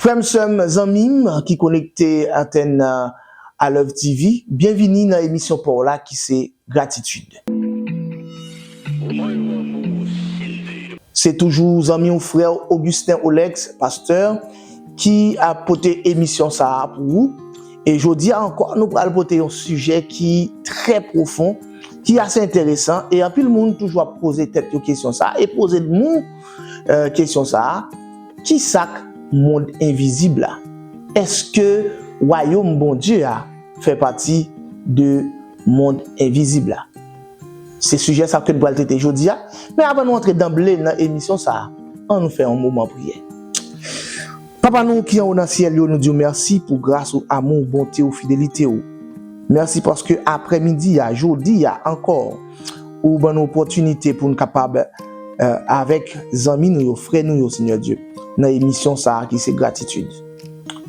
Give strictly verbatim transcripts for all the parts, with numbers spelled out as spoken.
Frè m, sè m, zanmi m ki konekte antèn, uh, Alove T V, byenvini nan emisyon pa w la ki se Gratitid. Se toujou zanmi w, frè w Augustin Olex, pastè, ki ap pote emisyon sa a pou ou. E jodi a ankò, nou pral pote yon sijè ki trè pwofon, ki ase enteresan, e anpil moun toujou ap poze tèt yo kesyon sa a, e poze nou, eh, kesyon sa a, ki sa k mond envizib la? Èske wayòm Bondye a fè pati de mond envizib la? Se sijè sa ke n pral trete jodi a. Men avan nou antre danble nan emisyon sa a, ann nou fè yon moman priyè. Papa nou ki anwo nan syèl yo, nou di w mèsi pou gras ou, amou w, bonte w, fidelite w. Mèsi paske aprèmidi a, jodi a ankò, ou ban nou opòtinite pou n kapab, eh, avèk zanmi nou yo, frè nou yo, Senyè Dye, nan emisyon sa a ki se Gratitid.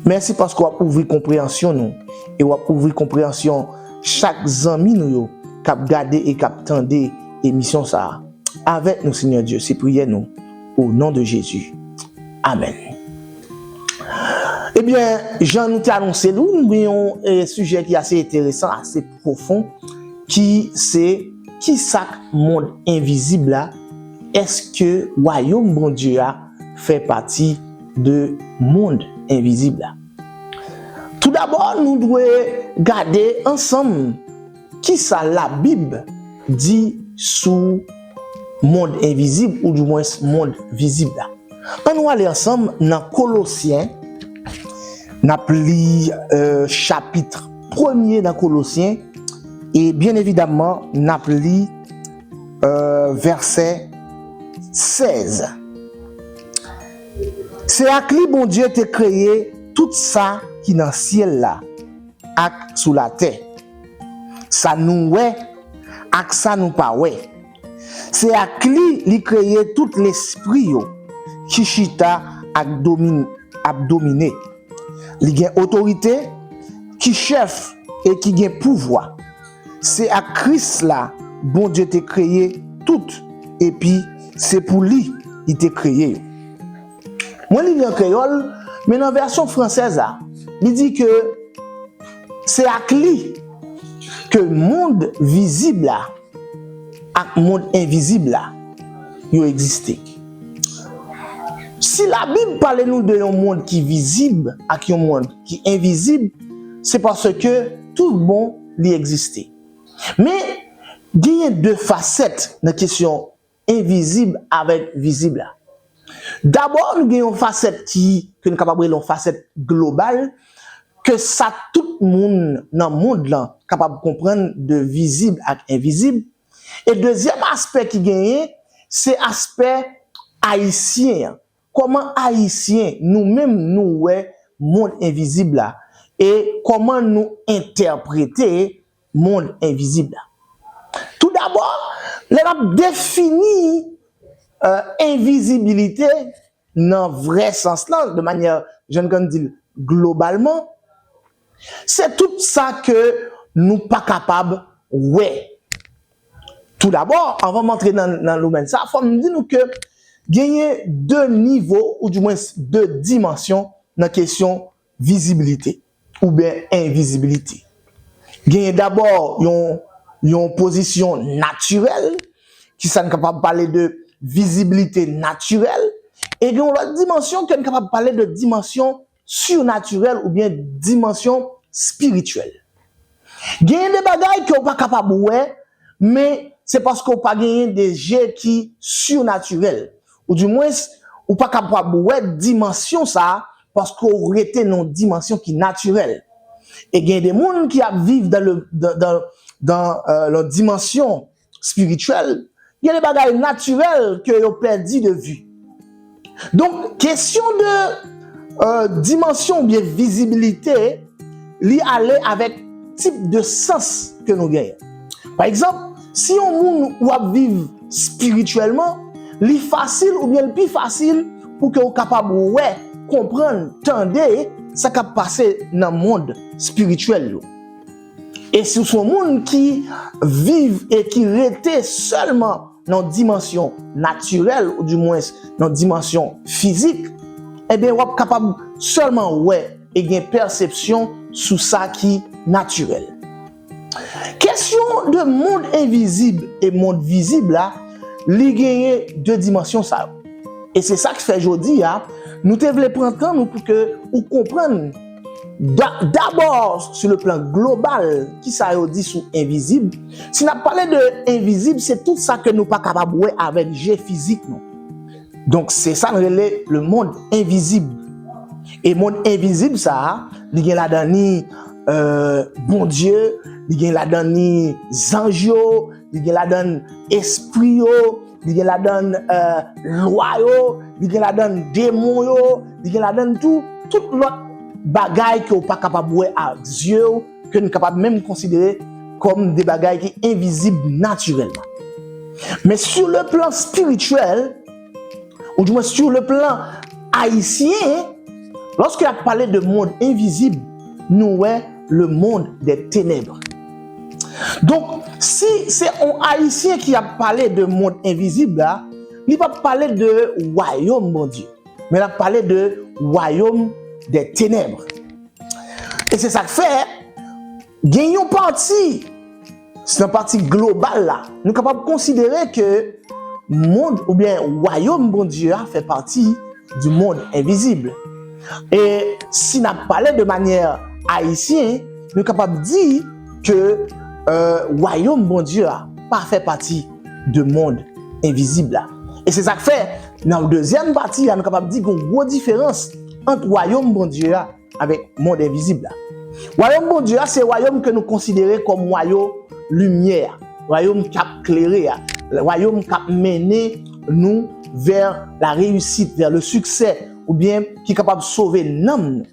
Mèsi paske w ap ouvri konpreyansyon nou e w ap ouvri konpreyansyon chak zanmi nou yo k ap gade e k ap tande emisyon sa a. Avèk nou, Senyè Dye, se priyè nou, o non de Jezi. Amèn. Ebyen, jan nou te anonse l, nou gen yon, eh, sijè ki ase enteresan, ase pwofon, ki se, ki sa k mond envizib la? Èske wayòm Bondye a fè pati de mond envizib la? Toudabò, nou dwe gade ansanm ki sa Labib di sou mond envizib, oudimwens mond vizib la. Ann nou ale ansanm nan Kolosyen, n ap li, eh, chapit premye nan Kolosyen, e byen evidamman, n ap li, eh, vèsè sèz. Se ak li Bondye te kreye tout sa ki nan syèl la ak sou latè, sa nou wè ak sa nou pa wè. Se ak li li kreye tout lespri yo ki chita ak domin-, ap domine. Li gen otorite, ki chèf e ki gen pouvwa. Se ak Kris la Bondye te kreye tout, epi se pou li li te kreye yo. Mwen li li an kreyòl, men nan vèsyon fransèz la, li di ke se ak li ke mond vizib la ak mond envizib la yo egziste. Si Labib pale nou de yon mond ki vizib ak yon mond ki envizib, se paske tout bon li egziste. Men, genyen de fasèt nan kesyon envizib avèk vizib la. Dabò, nou gen yon fasèt ki, ke n kapab rele yon fasèt global, ke sa tout moun nan mond lan kapab konprann de vizib ak envizib. E dezyèm aspè ki genyen, se aspè ayisyen an. Kòman Ayisyen, nou menm, nou wè mond envizib la? E kòman nou entèprete mond envizib la? Toudabò, lè n ap defini, eh, envizibilite nan vrè sans lan, de manyè, jan n konn di l, globalman, se tout sa ke nou pa kapab wè. Toudabò, anvan m antre nan, nan domèn sa, fò m di nou ke genyen de nivo, oudimwens de dimansyon nan kesyon vizibilite oubyen envizibilite. Genyen dabò yon, yon pozisyon natirèl, ki sa n kapab pale de vizibilite natirèl, e gen yon lòt dimansyon ke n kapab pale de dimansyon sirnatirèl oubyen dimansyon espirityèl. Genyen de bagay ke w pa kapab wè, men se paske w pa genyen de je ki sirnatirèl. Oudimwens, ou pa kapab wè dimansyon sa a paske w rete nan yon dimansyon ki natirèl. E gen de moun ki ap viv dan le, dan, dan, dan, euh, la dimansyon espirityèl, gen de bagay natirèl ke yo pèdi de vi. Donk, kesyon de, euh, dimansyon oubyen vizibilite, li ale avèk tip de sans ke nou genyen. Pa egzanp, si yon moun ou ap viv espirityèlman, li fasil oubyen li pi fasil pou ke w kapab wè, konprann, tande sa k ap pase nan mond espirityèl yo. E si w se yon moun ki viv e ki rete sèlman nan dimansyon natirèl, oudimwens nan dimansyon fizik, ebyen, w ap kapab sèlman wè e gen pèsepsyon sou sa ki natirèl. Kesyon de mond envizib e mond vizib la, li genyen de dimansyon sa yo. E se sa k fè jodi a, nou te vle pran tan nou pou ke ou konprann da-, dabò, sou le plan global, ki sa yo di sou envizib. Si n ap pale de envizib, se tout sa ke nou pa kapab wè avèk je fizik nou. Donk, se sa n rele le mond envizib. E mond envizib sa a, li gen ladan ni, euh, Bondye, li gen ladan ni zanj yo, li gen ladan espri yo, li gen ladan, euh, lwa yo, li gen ladan demon yo, li gen ladan tou, tout lòt bagay ke w pa kapab wè ak zye w, ke n kapab menm konsidere kòm de bagay ki envizib natirèlman. Men sur le plan spirituel, ou du moins sur le plan ayisyen, lòske y ap pale de mond envizib, nou wè le monde des ténèbres. Donk, si se yon Ayisyen ki ap pale de mond envizib la, li p ap pale de wayòm Bondye, men l ap pale de wayòm des ténèbres. E se sa k fè, gen yon pati, se nan pati global la, nou kapab konsidere ke mond oubyen wayòm Bondye a fè pati du monde invisible. E si n ap pale de manyè ayisyen, nou kapab di ke, euh, wayòm Bondye a pa fè pati de mond envizib la. E se sa k fè, nan dezyèm pati a, nou kapab di gen yon gwo diferans ant wayòm Bondye a avèk mond envizib la. Wayòm Bondye a, se wayòm ke nou konsidere kòm wayòm limyè a, wayòm k ap klere a, wayòm k ap mennen nou vers la réussite, vers le succès, oubyen ki kapab sove nanm nou.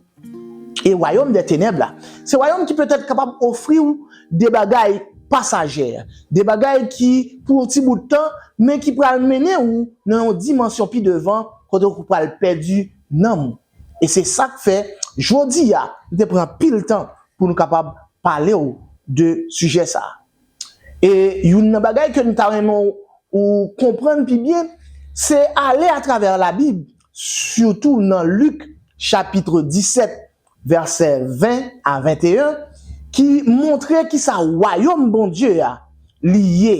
E wayòm dè tenèb la, se wayòm ki petèt kapab ofri w de bagay pasajè, de bagay ki pou yon ti bout tan, men ki pral mennen w nan yon dimansyon pi devan, kote w pral pèdi nanm ou. E se sa k fè, jodi a, nou te pran anpil tan pou nou kapab pale w de sijè sa a. E youn nan bagay ke nou ta renmen w, ou konprann pi byen, se ale atravè Labib, sitou nan Lik, chapit disèt, vèsè ven a venteyen, ki montre kisa wayòm Bondye a li ye.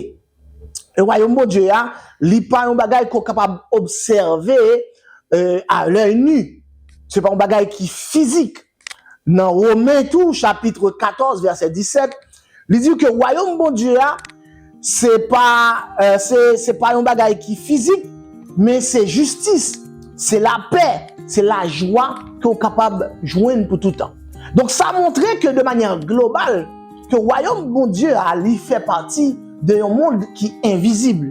E wayòm Bondye a, li pa yon bagay ke w kapab obsève, euh, à l'œil nu. Se pa yon bagay ki fizik. Nan Women tou, chapit katòz, vèsè disèt, li di ke wayòm Bondye a, se pa, euh, se, se pa yon bagay ki fizik, men se jistis, se lapè, se lajwa ke w kapab jwenn pou toutan. Donk, sa montre ke de manyè global, ke wayòm Bondye a, li fè pati de yon mond ki envizib.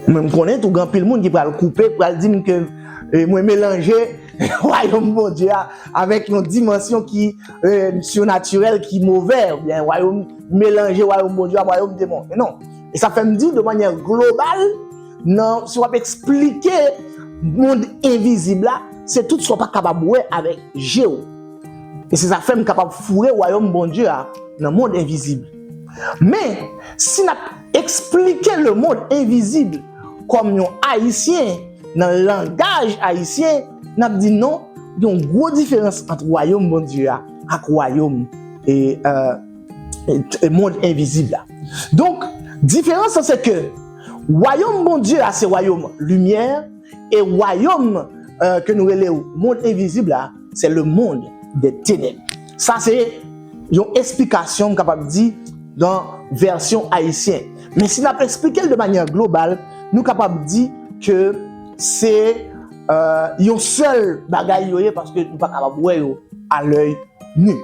Mwen, m konnen tou gen anpil moun ki pral koupe, ki pral di m ke, eh, mwen melanje wayòm Bondye a avèk yon dimansyon ki, eh, sinatirèl, ki move, oubyen wayòm, melanje wayòm Bondye a, wayòm demon. Men non. E sa fè m di w de manyè global, nan, si w ap eksplike mond envizib la, se tout sa w pa kapab wè avèk je w. E se sa fè m kapab foure wayòm Bondye a nan mond envizib. Men, si n ap eksplike le monde invisible kòm yon Ayisyen, nan langaj ayisyen, n ap di non, gen yon gwo diferans ant wayòm Bondye a ak wayòm e, euh, e, e mond envizib la. Donk, diferans lan se ke wayòm Bondye a se wayòm limyè, e wayòm, euh, ke nou rele mond envizib la, se le monde des ténèbres. Sa se yon esplikasyon m kapab di nan vèsyon ayisyen. Men si n ap eksplike l de manyè global, nou kapab di ke se, euh, yon sèl bagay yo ye, paske nou pa kapab wè yo à l'œil nu.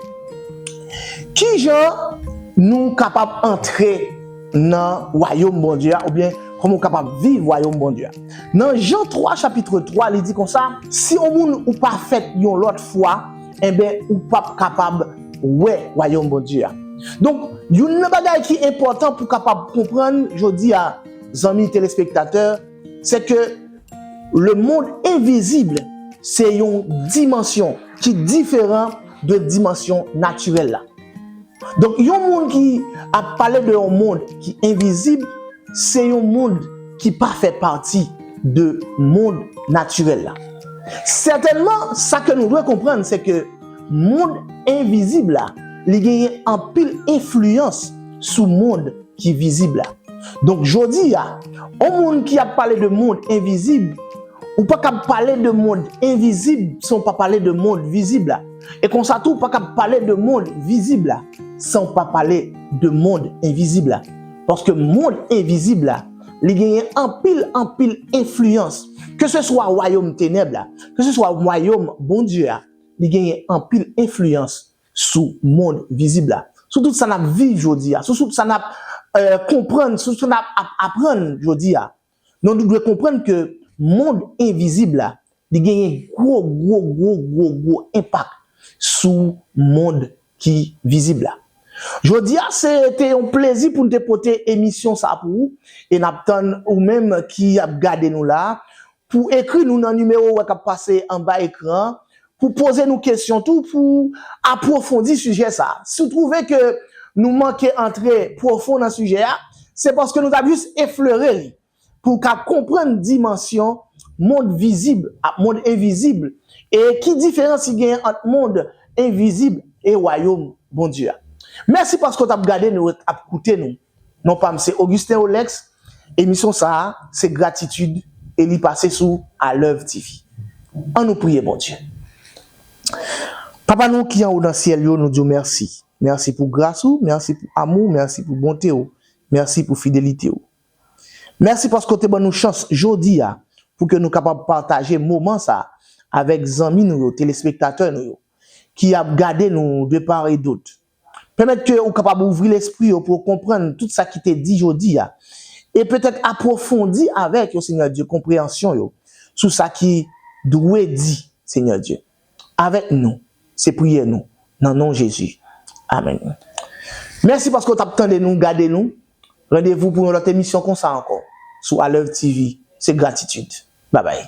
Kijan nou kapab antre nan wayòm Bondye a, oubyen kòman w kapab viv wayòm Bondye a? Nan Jan twa, chapit twa, li di konsa, si yon moun ou pa fèt yon lòt fwa, enben, ou p ap kapab wè wayòm Bondye a. Donk, youn nan bagay ki enpòtan pou kapab konprann jodi a, zanmi telespektatè, se ke le monde invisible, se yon dimansyon ki diferan de dimansyon natirèl la. Donk, yon moun ki ap pale de yon mond ki envizib, se yon mond ki pa fè pati de mond natirèl la. Sètènman, sa ke nou dwe konprann, se ke mond envizib la, li genyen anpil enfliyans sou mond ki vizib la. Donk, jodi a, yon moun ki ap pale de mond envizib, ou pa kab pale de mond envizib san w pa pale de mond vizib la. E konsa tou, ou pa kab pale de mond vizib la san w pa pale de mond envizib la. Paske mond envizib la, li genyen anpil, anpil enfliyans. Ke se swa wayòm tenèb la, ke se swa wayòm Bondye a, li genyen anpil enfliyans sou mond vizib la. Sou tout sa n ap viv jodi a, sou tout sa n ap, eh, konprann, sou tout sa n ap, ap aprann jodi a. Non, nou dwe konprann ke mond envizib la, li genyen gwo, gwo, gwo, gwo, gwo enpak sou mond ki vizib la. Jodi a, se te yon plezi pou n te pote emisyon sa pou ou, e n ap tann ou menm ki ap gade nou la, pou ekri nou nan nimewo w wè k ap pase anba ekran an, pou poze nou kesyon tou, pou apwofondi sijè sa. Si w twouve ke nou manke antre pwofon nan sijè a, se paske nou t ap jis eflere li, pou w ka konprann dimansyon mond vizib ak mond envizib, e ki diferans ki genyen ant mond envizib e wayòm Bondye a. Mèsi paske w t ap gade nou, w t ap koute nou. Non pa m se Augustin Olex. Emisyon sa a, se Gratitid, e li pase sou Alèv T V. Ann nou priye Bondye. Papa nou ki anwo nan syèl yo, nou di w mèsi. Mèsi pou gras ou, mèsi pou amou, mèsi pou bonte w, mèsi pou fidelite w. Mèsi paske w te ban nou chans jodi a pou ke nou kapab pataje moman sa a avèk zanmi nou yo, telespektatè nou yo, ki ap gade nou de part et d'autre. Pèmèt ke ou kapab ouvri lespri yo pou yo konprann tout sa ki te di jodi a. E petèt apwofondi avèk yo, Senyè Dye, konpreyansyon yo sou sa ki dwe di, Senyè Dye. Avèk nou, se priyè nou, nan non Jezi. Amèn. Mèsi paske w t ap tande nou, gade nou. Randevou pou yon lòt emisyon konsa ankò, sou Alèv T V. Se Gratitid. Babay.